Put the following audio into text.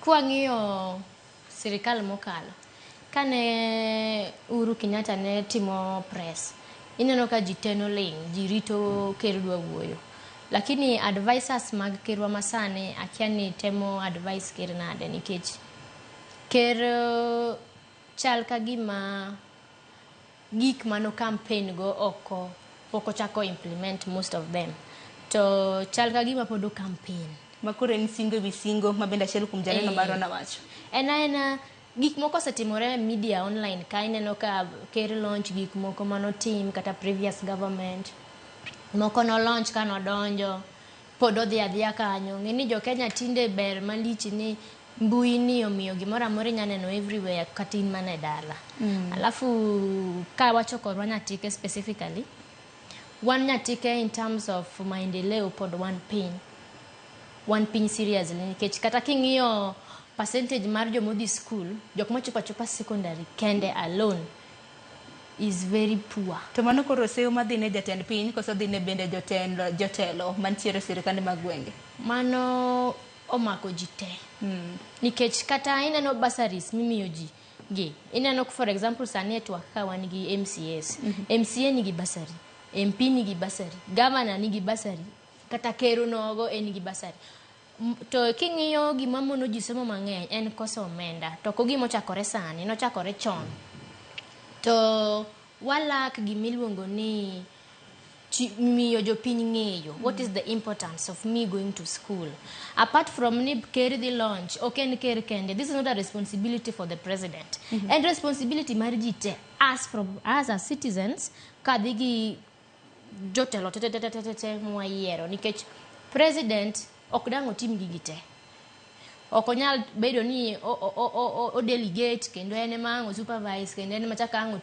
Kwang'iyo sirikal mokalo, kane Uhuru Kenyatta ne timo press, ineno ka ji te noling', ji rito ker dwa wuoyo. Lakini advisors mag kerwa masani akia ni temo advise ker nade, nikech ker chal ka gima gik mano campaign go oko pok ochako implement most of them, to chal ka gima pod o campaign. Ma koro en singo ewi singo, ma bende achiel kuom janeno marwa nawacho. En aena gik moko osetimore e media online ka ineno ka ker launch gik moko manotim kata previous government moko no launch ka nodonjo pod odhi adhiya kanyo. Ng'e ni jo Kenya tinde ber malich ni mbui ni omiyo gimoro amora inya neno everywhere kata in mana e dala. Alafu ka wacho korwa Nyatike specifically, wan Nyatike in terms of maendeleo pod wan piny, wan piny seriously, nikech kata king'iyo percentage mar jomodhi school, jok machopo achopa secondary kende alone is very poor. To mano koro seyo madhi ne jatend piny koso dhi ne bende jotend jotelo mantiere e sirikande mag gwenge? Mano omako ji te, nikech kata ineno bursaries mimiyo ji gi, ineno for example sani e twak ka wan gi MCAs, MCA nigi bursary, MP nigi bursary, governor nigi bursary, kata ker onogo en gi bursary. To king'iyo gima mono ji somo mang'eny en koso omenda, to ok gima ochakore sani, nochakore chon. To walak gimiluongo ni miyo jopiny ng'eyo what is the importance of me going to school, apart from ni ker dhi launch. Ok en ker kende, this is not a responsibility for the president, en responsibility mar ji te as from us as citizens kadhi gi jotelo te te te te te te mwayiero, nikech president ok dang' otim gigi te. Ok onyal bedo ni o delegate kendo en ema ang' o supervise kendo en ema chak ang' otim.